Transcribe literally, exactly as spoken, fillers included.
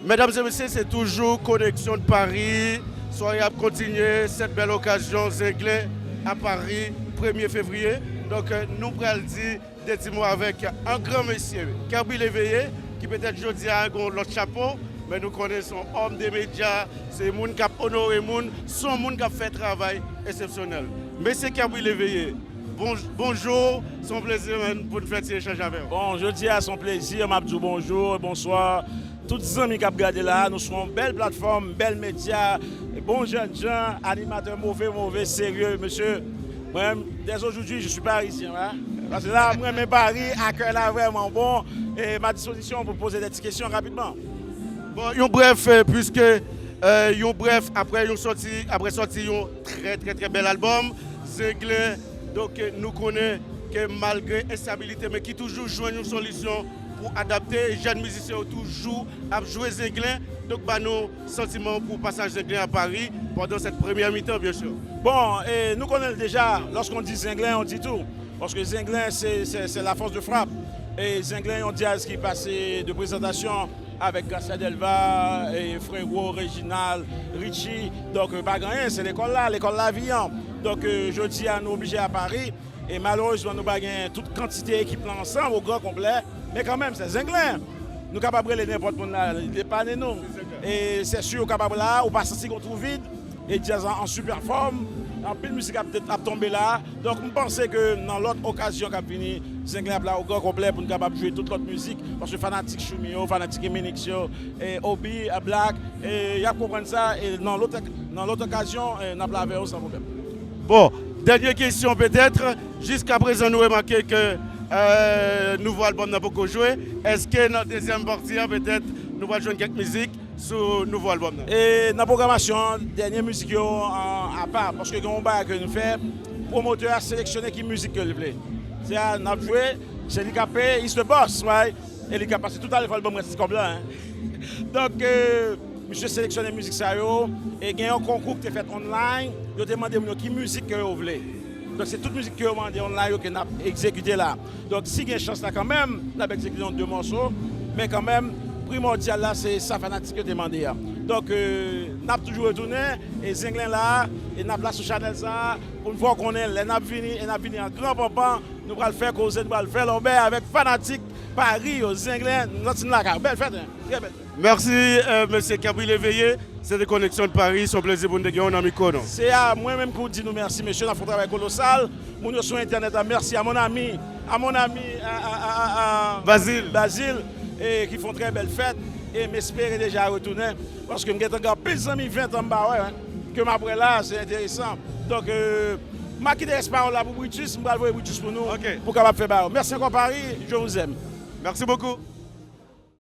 Medam e mesye, se toujou Koneksyon de Paris. Sware ap kontinye, sèt bèl okazyon Zenglen a Paris, premye fevriye. Donk, euh, nou pral di de ti mo avèk an gran mesye, Kerby Léveillé, ki petèt jodi a gen yon lòt chapo, men nou konnen se yon òm de medya, se moun k ap onore moun, se yon moun k ap fè travay eksepsyonèl. Mesye Kerby Léveillé, bon, bonjou, se yon plezi, man, pou n fè ti echanj avè w. Bon, jodi a se yon plezi, m ap di w bonjou, bonswa. Tout zanmi k ap gade la, nou sou yon bèl platfòm, bèl medya, bon jènjan, animatè move, move, serye, mesye. Mwen, dès aujourd'hui, je suis parisien, hein. Paske la, mwen renmen Paris, akèy la vrèman bon, e m a dispozisyon pou poze de ti kesyon rapidman. Bon, yon brèf, euh, puiske, euh, yon brèf, apre yon sòti, apre sòti yon trè, trè, trè bèl albòm, Zenglen, donk, euh, nou konnen ke malgre enstabilite, men ki toujou jwenn yon solisyon pou adapte, e jèn mizisyen yo toujou ap jwe Zenglen. Donk, ba nou santiman pou pasaj Zenglen a Paris pandan sèt premyè mitan, byen si. Bon, e nou konnen l deja, lorsqu'on dit Zenglen, on dit tout. Paske Zenglen, se, se, se la force de frappe. E Zenglen, yon djaz ki pase de prezantasyon avèk Gracia Delva, e Frero, Reginald, Richie. Donk, pa gen anyen, se lekòl la, lekòl lavi an. Donk, euh, jodi a, nou oblije a Paris. E malerezman, nou pa gen tout kantite ekip lan ansanm o gran konplè. Men kanmenm, se Zenglen. Nou kapab rele nenpòt moun la, li depanne nou. E se si ou kapab la, ou pa santi gon twou vid. E djaz la an sipè fòm. Anpil mizik ap, ap tonbe la. Donk, m panse ke nan lòt okazyon k ap vini, Zenglen ap la o gran konplè pou n kapab jwe tout lòt mizik. Paske fanatik Choumi yo, fanatik Eminix yo, e Obi, a Black, e y ap konprann sa. E nan lòt, nan lòt okazyon, e n ap la avè yo san pwoblèm. Bon, dènye kesyon petèt, jiskaprezan nou remake ke, euh, nouvo albòm nan poko jwe. Èske nan dezyèm pati a, petèt, nou pral jwenn kèk mizik sou nouvo albòm nan? E nan pwogramasyon an, dènye mizik yo, an, apa, paske gen yon bagay ke nou fè, pwomotè a seleksyone ki mizik ke l vle. Se a n ap jwe, se li k ap peye, he's the boss, right? E li ka pase tout ane fò l ban m rès ti kòb la, hein. Donk, euh, misye seleksyone mizik sa yo, e gen yon konkou ki te fèt online, yo te mande moun yo ki mizik ke yo vle. Donk, se tout mizik ke yo mande online yo ke n ap egzekite la. Donk, si gen chans la kanmenm, n ap egzekite yon de mòso, men kanmenm, primòdyal la, se sa fanatik yo te mande a. Donk, euh, n ap toujou retounen, e Zenglen la, e n ap la sou chanèl sa, pou n fè w konnen lè n ap vini, e n ap vini an gran panpan, nou pral fè koze, nou pral fè lòbèy avèk fanatik Paris yo, Zenglen, nou santi n lakay. Bèl fèt, hein? Trè bèl fèt. Mèsi, euh, mesye Kerby Léveillé. Se te Koneksyon de Paris, se yon plezi pou n te gen w nan mikwo nou. Se a mwen menm ki w di nou mèsi, mesye, n ap fè yon travay kolosal. Moun yo sou entènèt la, mèsi a mon ami, a mon ami, a, a, a, a, a Bazil. Bazil, e ki fè yon trè bèl fèt. E m espere deja retounen, paske m gentan gen anpil zanmi ven tan m pa wè, hein, ke m ap wè la, se enteresan. Donk, euh, m a kite rès pawòl la pou Brutus, m pral voye Brutus pou nou, ok, pou kapab fè ba yo. Mèsi ankò, Paris, je vous aime. Merci beaucoup.